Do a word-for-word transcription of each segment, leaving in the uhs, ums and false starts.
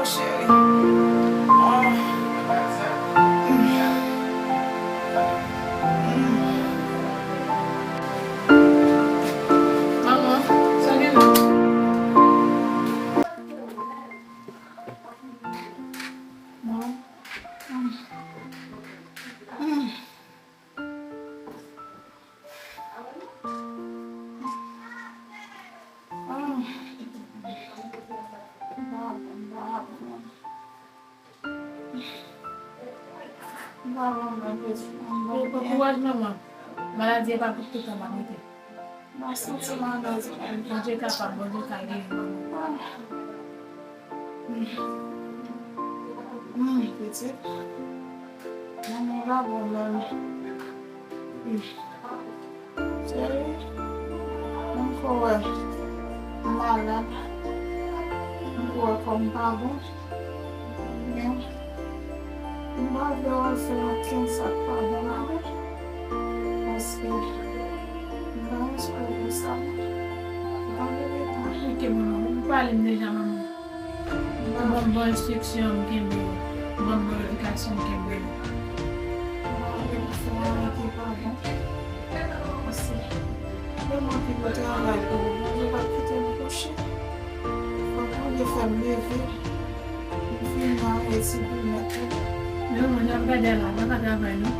Cheri. Oh. Manman, sa gen la? Manman. Bon kouraj, manman. Maladi a pa pou toutan, m ap rete. Mwen santi m alèz menm. Bondye kapab, Bondye ka geri, manman. Hum, pitit. Manman pa bon menm. Cheri, m ko wè m malad. M ko wè kò m pa bon. Men, m pa vle wè w fè okenn sa k pa bon la non. Paske m pa espere pou sa non. Ou pa vle rete. Ok, manman, ou pale m deja, manman. Ou ban m bon enstriksyon, m kenbe yo. Ou ban m bon edikasyon, m kenbe yo. Mwen pa vle pou fè anyen ki pa bon. Paske demen w te pou travay pou ou, Bondye p ap kite m kouche. Fòk Bondye fè m leve, m vin nan etid li nèt. Men mwen, jan m gade a la, mwen pa travay non.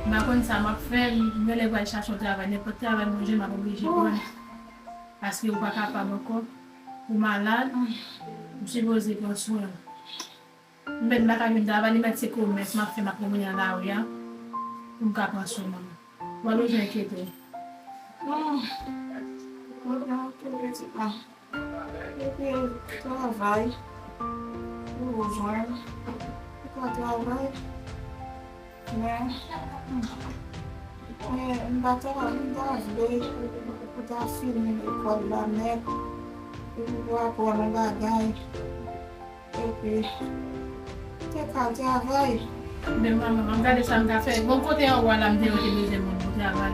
M pa konn sa m ap fè, m genlè pral chache yon travay, nenpòt travay mwen jwenn, m ap oblije pran. Paske ou pa kapab ankò. Ou malad, ou sipoze pran swen w. M mèt m pa ka jwenn travay, li mèt se komès m ap fè, m ap pwomennen nan lari a pou m ka pran swen mwen. Ou pa bezwen enkyete w. Non. Mwen pa enkyete, pitit mwen. Epi travay, ou jwenn, ou pa travay. Men, men, m pa ta, m ta vle pou ta fini lekòl la nèt, epi pou aprann yon bagay, epi te ka travay. Men manman, m gade sa m ka fè. Bon, kote anwo a la, m te wè te bezwen moun pou travay.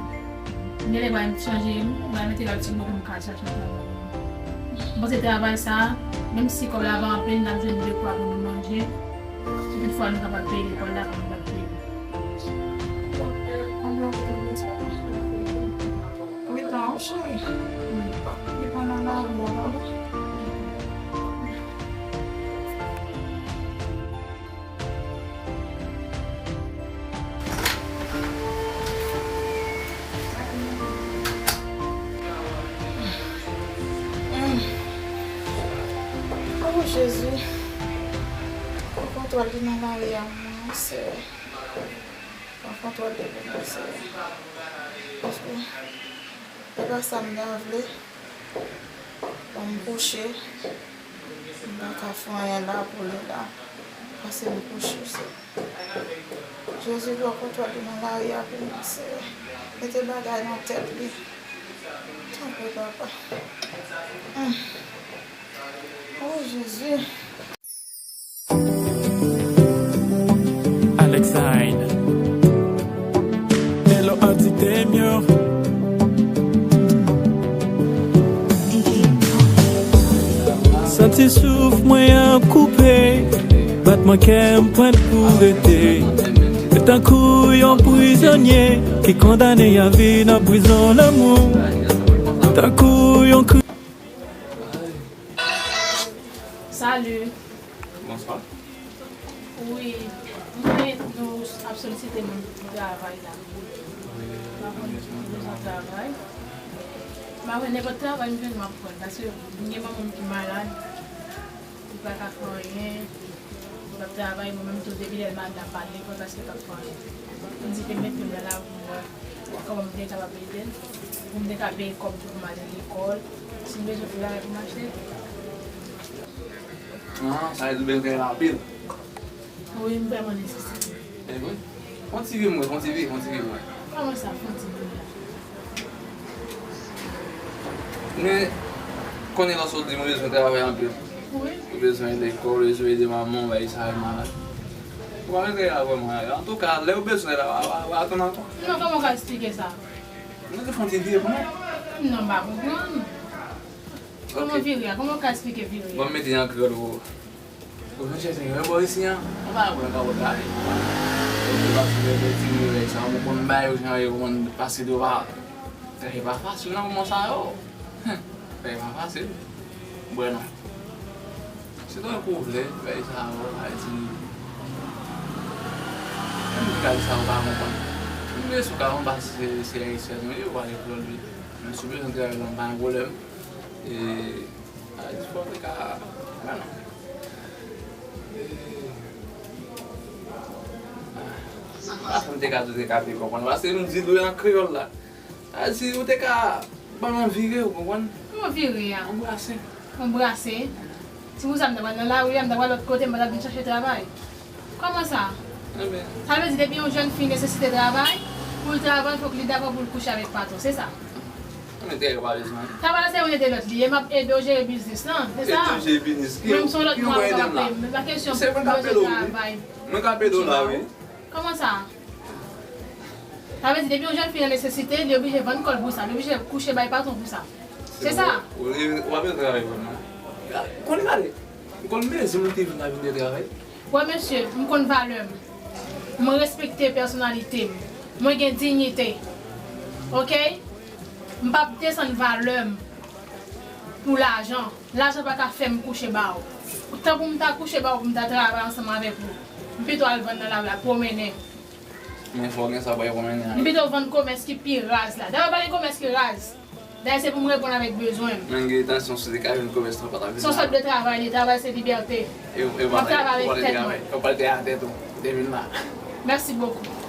M genlè pral chanje, m pral mete l ak ti moun pou m ka chache yon travay. Bon, se travay sa, menm si kòb la pa anpil, n ap jwenn dekwa pou nou manje. Si toutfwa nou kapab peye lekòl la, kòman n ap peye? Wi, tan, cheri. Wi, tan nan lari a, papa. Oh, Jezi. Pran kontwòl li nan lari a, mwen, Seyè. Pran kontwòl li pou mwen, Seyè. Paske se pa sa m ta vle. Bon, m kouche. M pa ka fè anyen la pou li la. Pase m kouche, Seyè. Jezi, pran kontwòl li nan lari a pou mwen, Seyè. Mete bagay nan tèt li. Tanpri, papa. Hum. Oh, Jezi. Alex Hyde. Hello, Auntie Temio. Santi souf mwen ap koupe, batman kè m pran pou rete. Se tankou yon prizonye ki kondane a vi nan prizon lanmou. Tankou yon kri- Salut. Bonswa. Wi, mwen nou ap solisite moun pou travay la. M pa konn ki bezwen travay. M pa konn nenpòt travay m jwenn m ap pran, paske m gen manman m ki malad, li pa ka fè anyen, li p ap travay, mwen menm tou depi lè l malad la m pa al lekòl paske l p ap fè anyen. M di ke mete m nan lari pou m wè kòman m te kapab ede l, pou m te ka peye kòb tou pou m ale lekòl, si m bezwen tout bagay pou m achte. An, sa vle di w bezwen travay anpil? Wi, m vrèman nesesite. E vre? Fon ti vi mwen, fon ti vi, fon ti vi mwen. Kòman sa, fon ti vi a? Men, konnen lòske w di mwen bezwen travay anpil. Wi. Ou bezwen lekòl, ou bezwen ede manman w, bagay sa yo malad. Ou pa mete la vrèman. Antouka, lè ou bezwen la, w a, w a, w a atann ankò. Non, kòman w ka eksplike sa? Mwen te fon ti vi pou mwen. Non, m pa konprann. Kòman vire a? Kòman w ka eksplike vire a? Bon, m mete an kreyòl pou ou. Ou vin chèche yon bò isi an, mwen pa konn ka wè kare. Ou te pase lè de ti mwen sa, mwen konn bay yo jan yo konn pase dwa. E pa fasil nan moman sa yo. E pa fasil. Bwè non. Se tankou w vle fè sa yo, Ayiti. Menm kay sa yo pa konprann. Mwen sou ka yon pase se, se Ayisyèn yo, yo pale kreyòl vit. Men si w bezwen travay la, pa gen pwoblèm. E Ayiti fò te ka, bwè non. Paske m te ka di w te ka byen konprann. Paske m di l wi an kreyòl la. Sa di ou te ka ban m yon vire, ou konprann? Kòman vire a? Yon brase. Yon brase? Ti moun sa m ta pral nan lari a, m ta pral lòt kote, m pa t ap vin chache travay. Kòman sa? Sa vle di depi yon jèn fi nesesite travay, pou l travay, fòk li dakò pou l kouche avèk patwon, se sa? Travay la se youn ede lòt li ye, m ap ede w jere biznis lan, se sa? Ede w jere biznis ki? Menm si yon lòt mwa ou kapab peye m, men pa kesyon pou m bezwen travay. Mwen k ap ede w la wi. Kòman sa? Sa vle di depi yon jèn fi nan nesesite, li oblije vann kò l pou sa, li oblije kouche bay patwon pou sa. Se sa? Ou, ou, ou pa bezwen travay vrèman. Konnen gade, ou konn mezi moun te vin la vin de travay? Wè mesye, m konn valè m. Mwen respekte pèsonalite m. Mwen gen diyite. Oke? M p ap desann valè m pou lajan. Lajan pa ka fè m kouche ba w. Tan pou m ta kouche ba w, pou m ta travay ansanm avèk ou. M pito al vann nan lari a, pwomennen. Men fò w gen sa pou al pwomennen an. M pito vann komès ki pi raz la. Dayè pa gen komès ki raz. Dayè se pou m reponn avèk bezwen m. Men gen tansyon si w te ka jwenn komès lan pa t ap vin la. Se yon sòt de travay li, travay se libète. E, e w pral travay avèk tèt mwen. Ou pral travay avèk tèt ou. Ou te vin la. Mèsi bokou.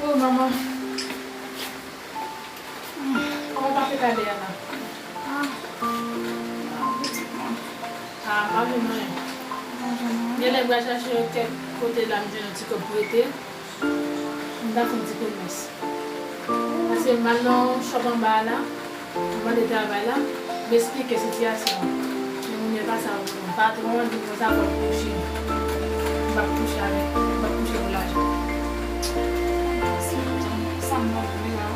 Oh, manman. Kòman w pa fè kale a la? Ah, ah, pitit mwen. Ah, m pa jwenn anyen. M pa jwenn anyen. Genlè m pral chache kèk kote la, m jwenn yon ti kòb prete. M ta fè yon ti komès. Paske m al nan yon chòp anba a la, m mande travay la, m esplike sitiyasyon an. Men moun yo pa sa konprann. Patwon an di konsa fò l kouche. M p ap kouche avèk, m p ap kouche pou lajan. Sa m nan vle a.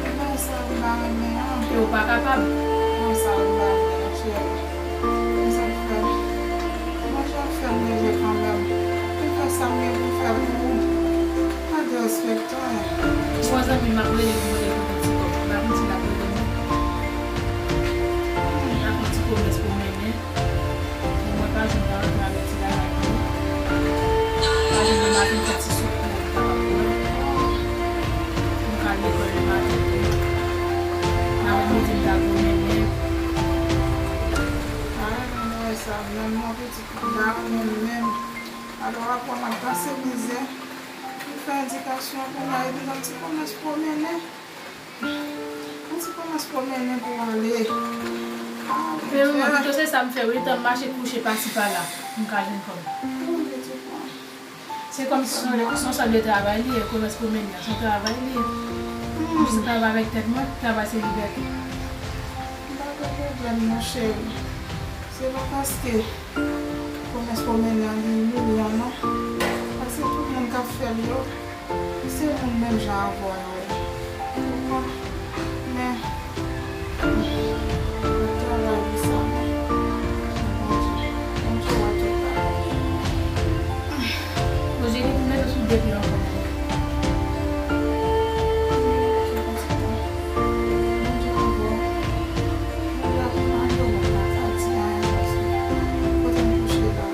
E bagay sa m pa renmen an. E ou pa kapab. Nan sa m pa renmen an, cheri. Men sa m fè. Bondye ap fè m leve kanmenm. Pou m fè sa m gen pou m fè pou ou. Pa derespekte w. Yon zanmi m ap rele pou mande pou yon ti kòb. M ap di l ap rele m. M ap yon ti komès pou mennen. Mwen pa janm ka rantre avèk ti bagay yo. Pa janm nan maten fè ti soup pou mwen kapab mwen. Pou m ka al lekòl le maten. Nan aprèmidi m ta gwo mennen. Pa renmen wè sa menm non pitit mwen, pa renmen menm. Alò apre m ap pase mizè. M fè endikasyon pou mwen epi nan ti komès pwomennen. Yon ti komès pwomennen pou ale. Ah, men manman, pito se sa m fè wi, tan m mache kouche pasi pala, m ka jwenn kòb. Wi, pitit mwen. Se kòm si se yon sòt de travay li ye, komès pwomennen an, se yon travay li ye. Hmm. Mwen se travay avèk tèt mwen, travay se libète. M pa gen pwoblèm non, cheri. Se pa paske komès pwomennen an li milyan non. Paske tout moun k ap fè l yo, se moun menm jan avè w yo ye. Ou konprann? Men, m ap travay pou sa, men Bondye, Bondye wè tout bagay. Bondye ki pou mete sou de pye ankò. Bondye avè w. Bondye akonpaye w, m pa ka di anyen paske kote m kouche la.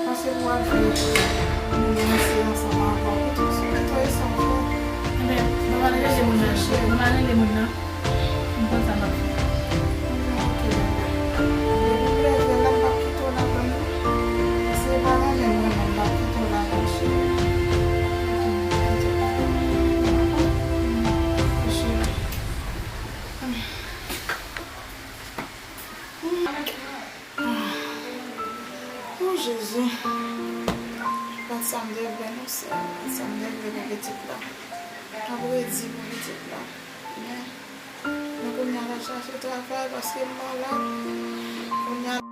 Pase pou al fè yon seyans ansanm avè w. Pito, pito e sa w fè. Enben, mwen al rele moun nan. Mwen al rele moun nan. M konn sa m ap fè. Enben, oke, bebe. Depi m leve la, m p ap kite w ladann, non. Paske e pa renmen mwen menm, m p ap kite w ladann, cheri. Oke, cheri. Oh, Jezi. Gad sa m te vle non, Seyè. Gad sa m te vle pou pitit la. Ap redi pou pitit la. Men, men kounye a l al chache travay paske m malad. Kounye a